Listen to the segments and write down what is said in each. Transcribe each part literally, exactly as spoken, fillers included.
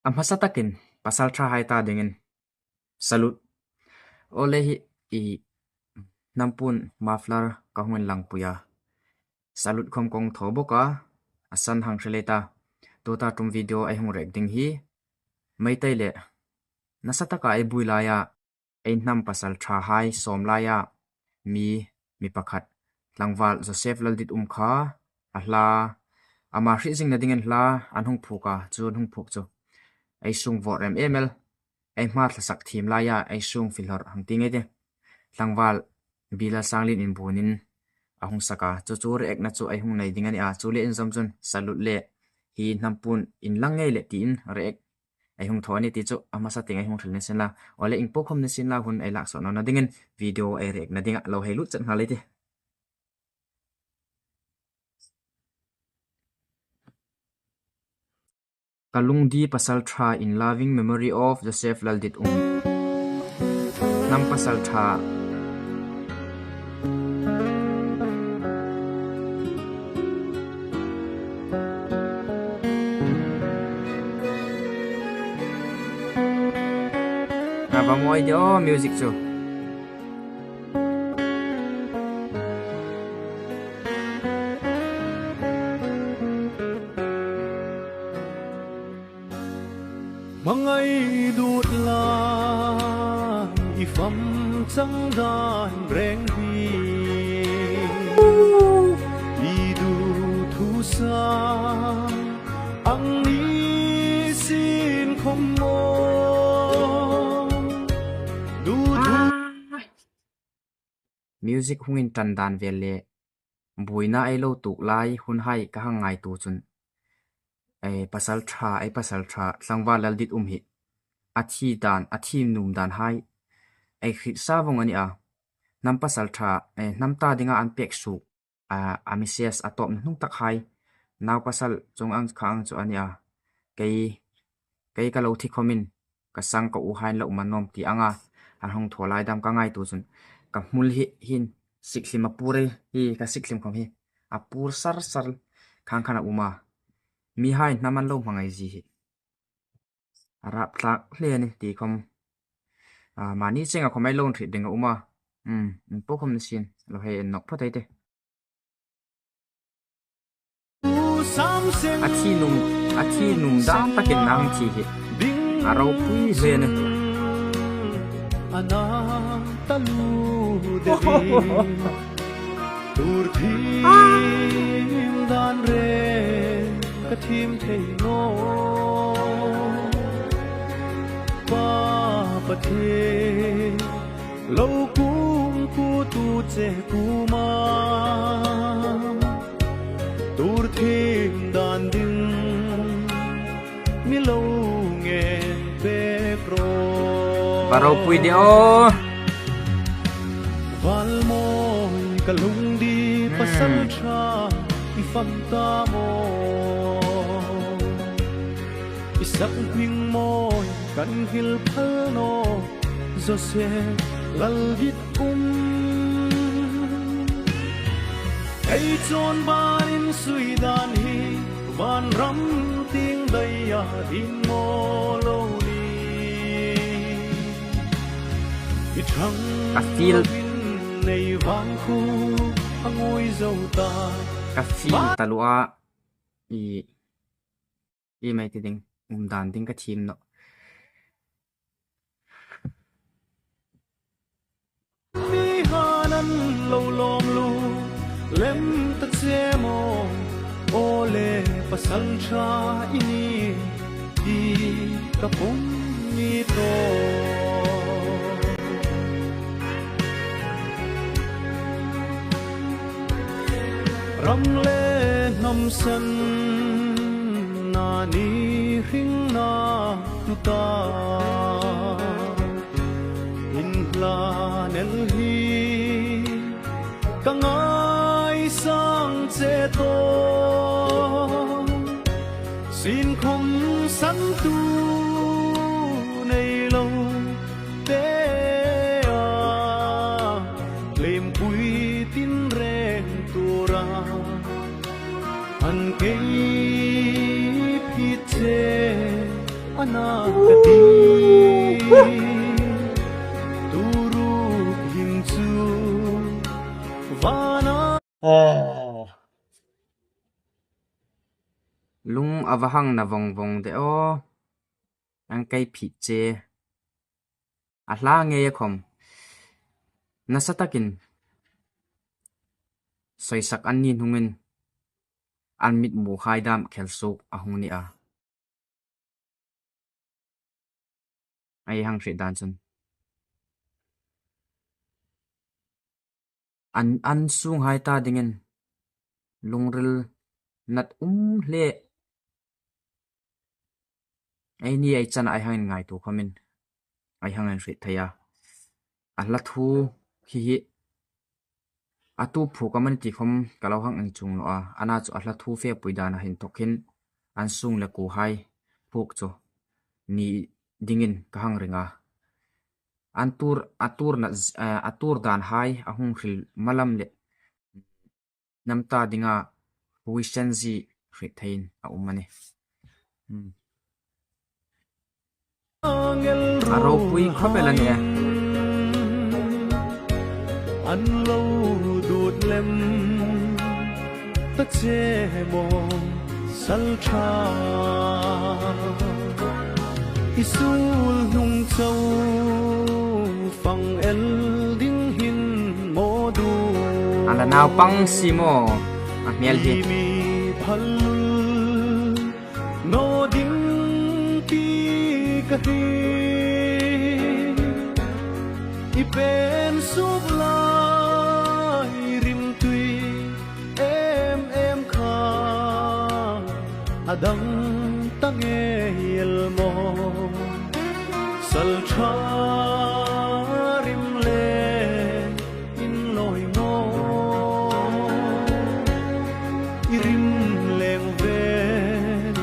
A hmasa takin pasalṭhahai ta dingin salute. Aw le, hi i hnam puon muffler ka hung inlangpui a. Salute khom ka hung thaw bawk a, a san hang hre lei ta. Tuta ṭum video ei hung react ding hi Meitei le nasa taka ei buoi laia ei hnam pasalṭhahai sawm laia mi, mi pakhat, tlangval Joseph Laldit um kha a hla, ama hriet zingna dingin hla an hung phuok a, chu an hung phuok chu ei sung vawt rem em el, ei hma thla sak thiem laia ei sung fil hlawr hang ti ngei ti. Tlangval Bila Sanglien inbuonin a hung sak a, chu chu react-na chu ei hung nei ding a ni a, chu le inzawm chun salute le hi hnam puon inlang ngei le tiin react ei hung thaw a ni ti chu a hmasa tieng ei hung hril ni sien la. Aw le, ieng po khom ni sien la, hun ei lak suok nawna dingin video ei react-na dinga lo hei lut chet nghal ei ti. Ka lungdi pasalṭha in loving memory of Joseph Laldit um. Hnam pasalṭha. A va mawi de aw music chu. Hmangai dut la i fam chang dan reng hi. I du thu sa ang ni sin khom maw. Du thu. Music hung inṭan dan vel le buoina ei lo tuok lai hunhai ka hang ngaituo chun, ei pasalṭha, ei pasalṭha tlangval Laldit um hi a thi dan, a thi nuom dan hai ei hriet sa vong a ni a. Hnam pasalṭha, eh, hnam ta dinga an pek suok a, a message a tawpna hnung tak hai, nau pasal chung ang kha ang chu a ni a. Kei, kei ka lo thi khomin ka sang ka u hai an lo um a nawm ti anga an hung thaw lai dam ka ngaituo chun, ka hmul hi hin sikhlim a pur ei hi, ka sikhlim khom hi a pur sar sar, khang khan a um a. Mihai hnam an lo hmangai zie hi a rap tlak hle a ni ti khom, a, mani chenga khom ei lo hriet ding a um a. Um, ieng po khom ni sien, lo hei en nawk phawt ei ti. A thi nuom, a thi nuom dan takin a thi hi a ropui hle a ni. Tur thiem dan reng ka thiem thei naw. Pa Pathien lo kumkhuotu che kuoma tur thiem dan ding mi lo ngen pek ro. Pa ropui de aw. Val mawi ka lungdi, hmm, pasalṭha i fam ta maw? I sak hming mawi kan hril phal naw, Joseph Laldit um. Ei chun banin sui dan hi vanram tieng daia ding maw lo ni. I ṭhang ka feel, lovin nei vang khu a ngoi zo ta. Ka feel taluo a, i, i mei ti ding, um dan ding ka thiem nawh. Mihaiin an lo lawm lem ta che maw, aw le pasalṭha i ni ti ka pawm ni tawh. Ram le hnam sanna ni hringna tuta inhlan el hi ka ngaisang che tawh. Sin khom santu nei lo te a, lem pui tin reng tura an kei phit che. Ana ka ti, tu ruok hin chu vana. Aw. Lung a va hang na vong vong de aw. An kei phit che. A hla ngei a khom. Nasa takin. Sawisak an ni hnungin. An mit mu hai dam khel suk a hung ni a. Ei hang hriet dan chun. An, an sung hai ta dingin lungril nat um hle. Eini ei chana ei hang ngaituo khomin. Ei hang hriet thei a. A hla thu hi hi. A tu phuok am a ni ti khom ka lo hang inchuk naw a. Ana chu a hla thu fepui dan a hin thawk hin an sung le kuo hai phuok chu ni dingin ka hang ring a. An tur, a tur na, eh, a tur dan hai a hung hril malam le nam ta dinga huisenzi hriet theiin a um a nih. Hmm. A ropui khawp el a nih. An lo dut lem ta che maw sal ṭha. I sul hnung chau fang el ding hin maw du. A la naupang si maw a hmel hi. Mi phal naw ding ti ka hriet. I pen suk lai rimtui em em kha a dang ta ngei el maw. Sal ṭha rim le in lawi maw. I rim leng ven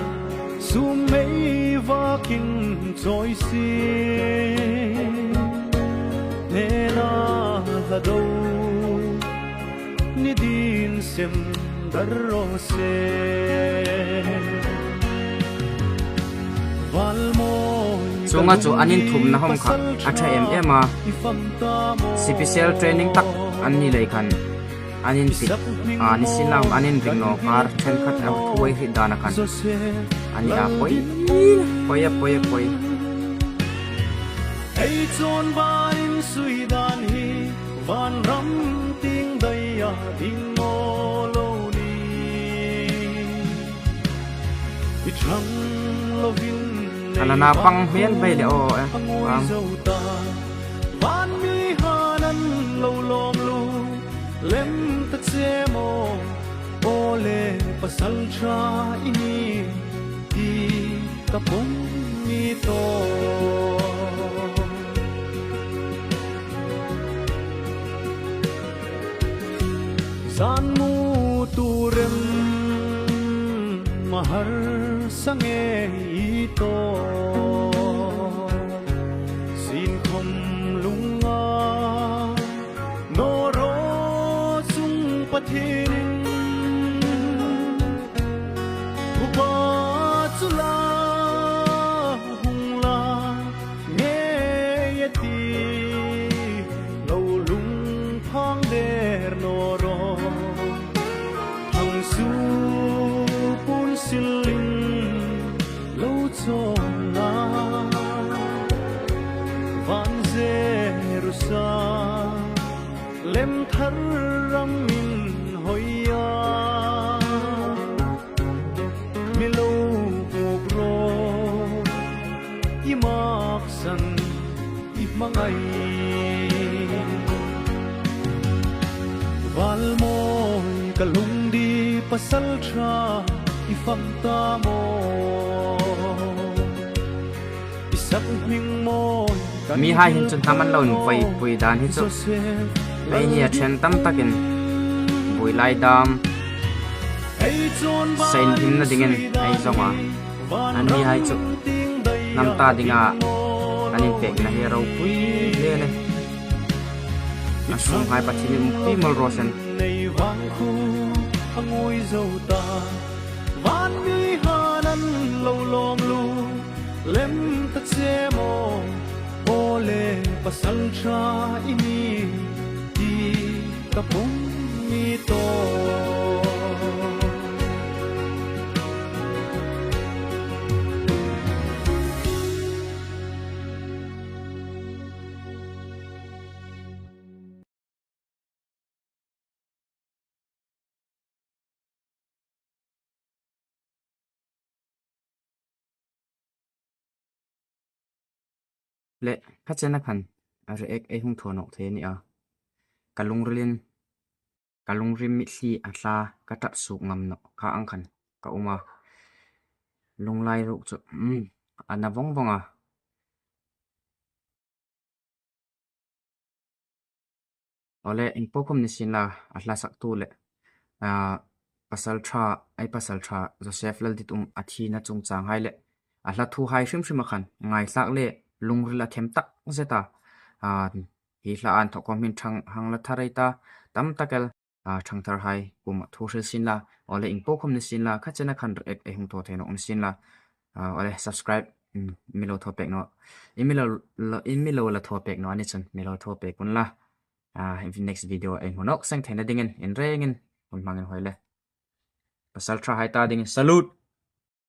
sum mei vakin chawi si. Nena hla do ni din sem dar raw se. Val mawi chunga chu an inthumna hawm kha a ṭha em em a. Special training tak an ni lei khan an inti a, ni sin lang an inring naw kar ṭhenkhat a thu ei hriet dan a khan. A ni a poi, poi a, poi a, poi. Ei chun barin sui dan hi vanram tieng daia ding maw lo ni. I ṭhang lovin a la naupang hmel bai le aw e. Hang ui zo ta. Van mi han an lo lawm lu lem ta che maw. Aw le pasal ṭha i ni ti ka pawm ni tawh. Zan mu tu rem ma harsa ngei i tawh. Sin khom lunga naw raw sung Pathienin upa chu la hung la ngei a ti lo lung phang der naw raw. Hang su pun silin lo chawng la van Jerusalem thar ram min hoi a. Mi lo buk ro i maksan i hmangai. Val mawi ka lungdi pasal ṭha i fam ta maw. I sak hming mawi ka mi hai hin chu hnam an lo invaipui dan hi chu. Ei ni a ṭhen tam takin buoi lai dam. Ei chun seinhimna dingin ei zong a. An mi hai chu hnam ta dinga an inpekna hi a ropui hle a nih. A sung hai Pathienin umpi mawl raw se. Nei vang khu a ngui zo ta. Van mi han an lo lawm lu. Lem ta che maw, aw le, pasal ṭha i ni, ti ka pawm ni tawh. Le, kha chena khan, a react ei hung thaw nawk thei a ni a. Ka lungrilin, ka lungrim mitthli a tla, ka ṭap suok ngam naw kha ang khan ka um a. Lunglai ruok chu, mm, a na vawng vawng a. Aw le, ieng po khawm ni sien la, a hla saktu le, a, pasal ṭha, ei pasal ṭha, Joseph Lalditum a thina chungchang hai le, a hla thu hai hrim hrim a khan, ngaithlak le, lungril a them tak zet a, a, hi hla an thaw khawm hin ṭhang hang la thar ei ta, tam tak el, a, ṭhangthar hai kuoma thu hril sien la, aw le, ieng po khawm ni sien la, kha chena khan react ei hung thaw thei nawk ni sien la, a, aw le, subscribe, mm, mi lo thaw pek naw, in mi lo, lo, in mi lo la thaw pek naw a ni chun, mi lo thaw pek un la. A, next video ei hmu nawk seng theina dingin, in rengin, hun hmangin hawi le. Pasal ṭha hai ta dingin, salute!